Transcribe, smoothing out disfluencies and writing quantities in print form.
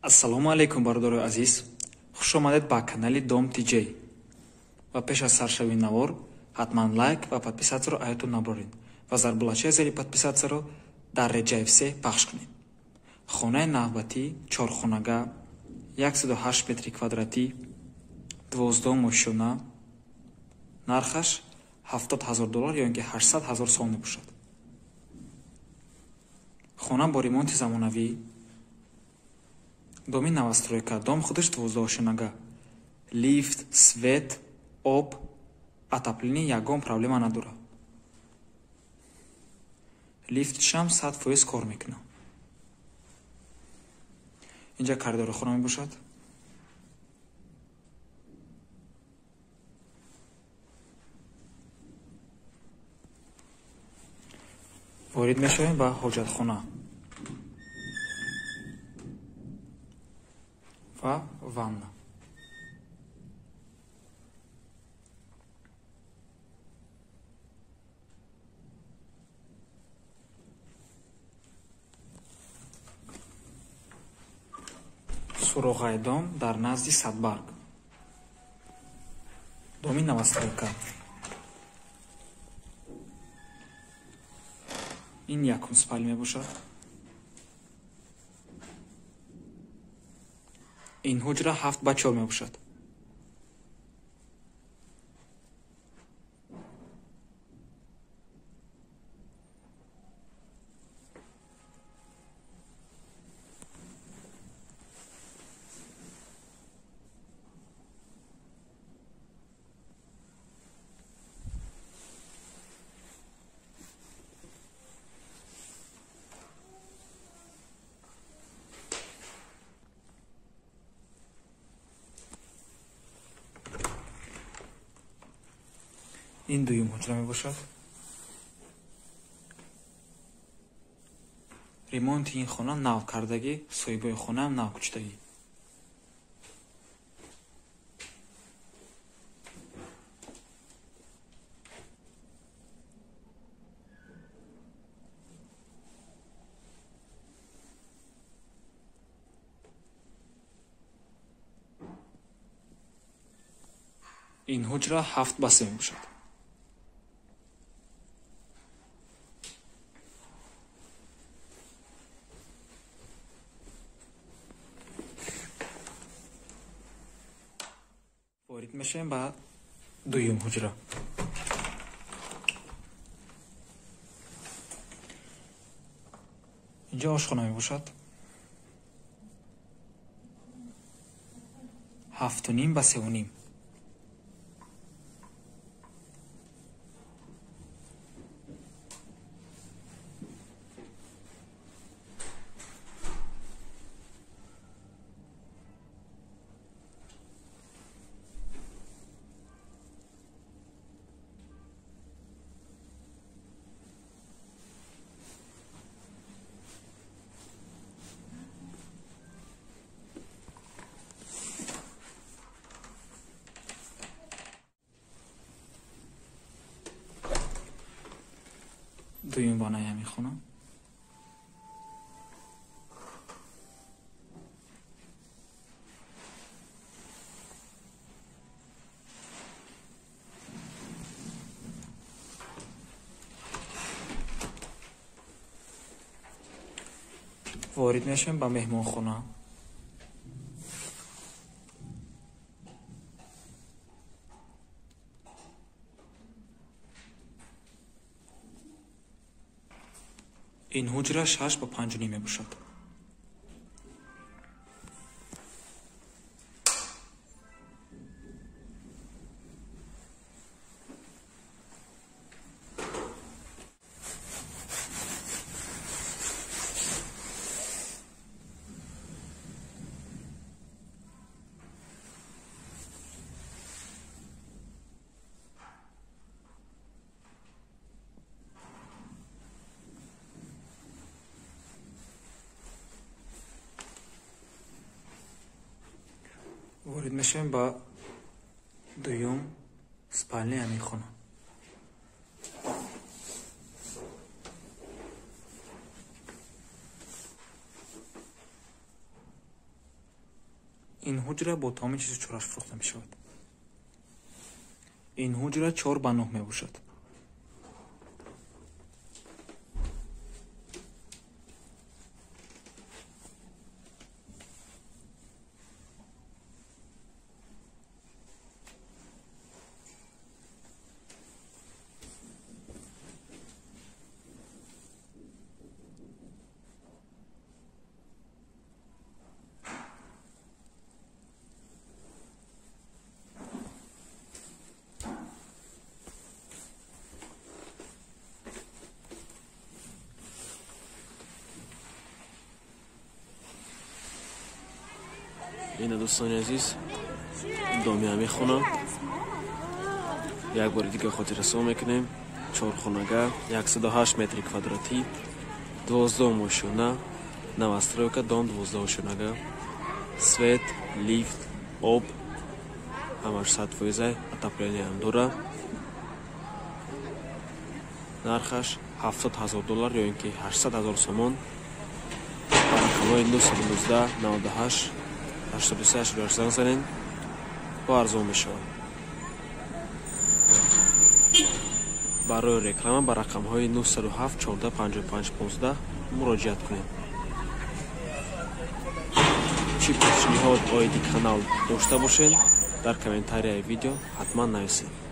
Ассалому алайкум, бародарои азиз. Хуш омадед ба канали Дом ТЖ. Ва пеш аз саршавии навор ҳатман лайк ва подписатсияро аётон набароред ва зарбулачаи зери подписатсияро дар реҷаи все пахш кунед. Хонаи навбатӣ чорхонага, 108 метри квадратӣ, 12 мошёна, нархаш 70 000 доллар ё ин ки 800 ҳазор сом мебошад. Хона бо ремонти замонавӣ, доми новостройка, дом худаш 12-ошёнага, лифт, свет, об, отопление ягон проблема надорад. Лифтшам 100% кор мекунад. Инҷа коридори хона мебошад. Ворид мешавем ба ҳоҷатхона ва ванна. Суроғаи дом дар назди Садбарг. Доми новостройка. Ин якум спальня мебошад. Ин ҳуҷра 7 ба 4 мебошад. Ин дуюм ҳуҷра мебошад. Ремонти ин хона нав кардагӣ, соҳибои хонаам нав кучидагӣ. Ин ҳуҷра 7 ба 3 мебошад. Ворид мешавем ба дуюм ҳуҷра. Инҷо ошхона мебошад. 7.5 ба 3.5. Дуюм ваннаи ҳамин хона. Ворид мешавем ба меҳмонхона. Ин ҳуҷра 6 ба 5.5 мебошад. Ворид мешавем ба дуюм спальняи ҳамин хона. Ин ҳуҷра бо тамоми чизу чораш фурӯхта мешавад. Ин ҳуҷра 4 ба 9 мебошад. Ина дӯстони азиз, доми ҳамин хона як бори дига хотиррасон мекунем. Чорхонага, 108 метри квадратӣ, 12 мошина, новостройка, дом 12 ошонага, свет, лифт, об ҳамаш 100%, отопление ҳам дора. Нархаш $70,000 ё ин ки 800,000 сомон. Ба рақамҳои 919 98 83 занг занед, бо арзон мешавад. Барои реклама ба рақамҳои 907 14 55 15 муроҷиат кунед. Чӣ пешниҳод оиди канал дошта бошед, дар комментарияи видео ҳатман нависед.